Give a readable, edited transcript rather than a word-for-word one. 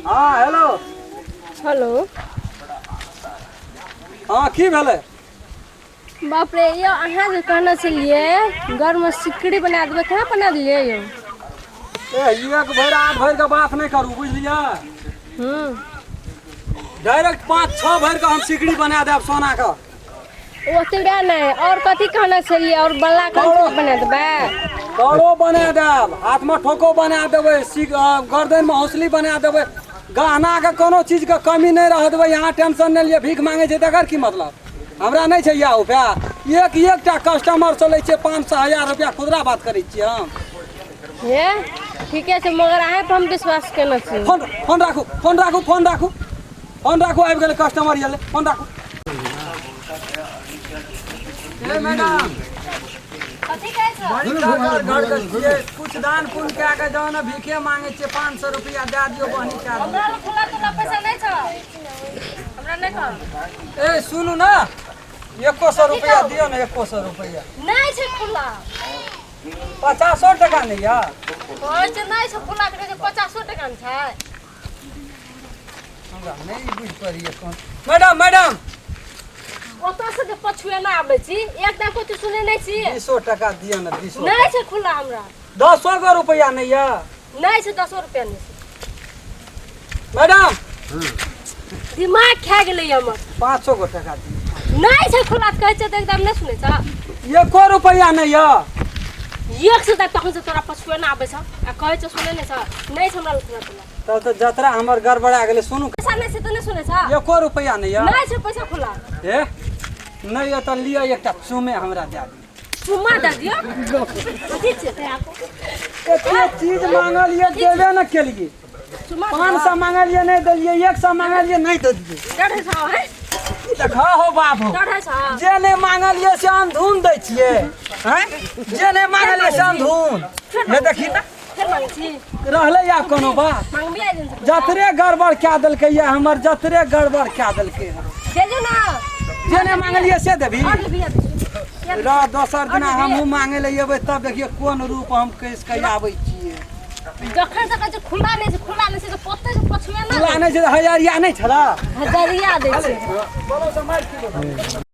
हँ hello. Hello. हँ, की भेलै? बाप रे, यौ अहाँ जे कहने छलियै घरमे सिकड़ी बना देबै, कहाँ बना देलियै यौ? ए, एक भरि आठ भरि के बात नहि करू, बुझलियै? डायरेक्ट 5-6 भरि के हम सिकड़ी बना देब सोना के। ओतबे नहि, और कथी कहने छलियै? और बल्ला कोन चीज बना देबै? कड़ो बना देब, हाथमे ठोको बना देबै, गर्दनमे हौसली बना देबै, गहनाके कोनो चीजके कमी नहि रह देबै। यहाँ टेंशन नहि लिअ। भीख मांगै छै तकर की मतलब? हमरा नहि छै इएह उपाय। एक एकटा कस्टमर चलै छै 500 1000 रुपया खुदरा बात करै छियै हम। हे, ठीके छै, मगर अहाँ पर हम विश्वास केने छी। फोन फोन राखू, फोन राखू, फोन राखू, फोन राखू। आबि गेलै कस्टमर ये, फोन राखू। ए मैडम, कथी कहै छौ? बड़ी घर घर के छियै, कुछ दान पुण्य कए के जाउ ने। भीखे मांगे छियै, 500 रुपया दए दियौ, बहनी कए दियौ। हमरा लग खुला तुला पैसा नहि छौ, हमरा नहि कह। ए, सुनू ने, 100 रुपया दियौ ने, 100 रुपया। नहि छै खुला। 50 टका नहि यऽ? कहै छै नहि छै खुला, तऽ कहै छै 50 टका ने छै। हमरा नहि बुझि पड़ैए कोन। Madam, madam. ओतऽ से जे पछुएना आबै छी, एकटा कुछ सुनै नहि छी। 20 टका दियौ ने, 20। नहि छै खुला हमरा। 10 गो रुपया नहि यऽ? नहि छै, 10 रुपया नहि छै। मैडम। दिमाग खा गेलै हमर। 5 गो टका दियौ। नहि छै खुला तऽ कहै छै तऽ एकदम नहि सुनै छ। 1 रुपया नहि यऽ? एक से तखन से तोरा पछुएना आबै छ आ कहै छ सुनै नहि छ। नहि छै हमरा लग खुला तुला। तब तऽ जतरा हमर गड़बड़ा गेलै। सुनू। पैसा नहि छै तऽ नहि सुनै छ। 1 रुपया नहि यऽ? नहि छै पैसा खुला। ए, नहि यऽ तऽ लिअ, एकटा चूमे हमरा दए दियौ। चुम्मा दे दियौ? कथी छै? एते चीज मांगलियै, देबे ने केलियै। चुम्मा? 500 मांगलियै, नहि देलियै। 100 मांगलियै, नहि देलियै। 150 है। देखा हो बाप हो। 150। जे नहि मांगलियै से अंधून दै छियै, हैं? जे नहि मांगलियै से अंधून। हे, देखी तऽ। फेर मांगै छी? रहलै आब कोनो बात? मांगबी आइ दिन से पैसा? जतरे गड़बड़ कए देलकै ये हमर, जतरे गड़बड़ कए देलकै हँ। देलियौ ना। जे नहि मांगलियै से देबही? और लेबही आब? रह, दोसर दिना हमहूँ मांगे लए एबै, तब देखियौ कोन रूप हम कसि कऽ आबै छियै। जखन से कहै छै खुला नहि छै, खुला नहि छै, तऽ पोते से पछुए ना। खुला नहि छै तऽ हजरिया नहि छलऽ? हजरिया दै छै। बोलो से मारि की।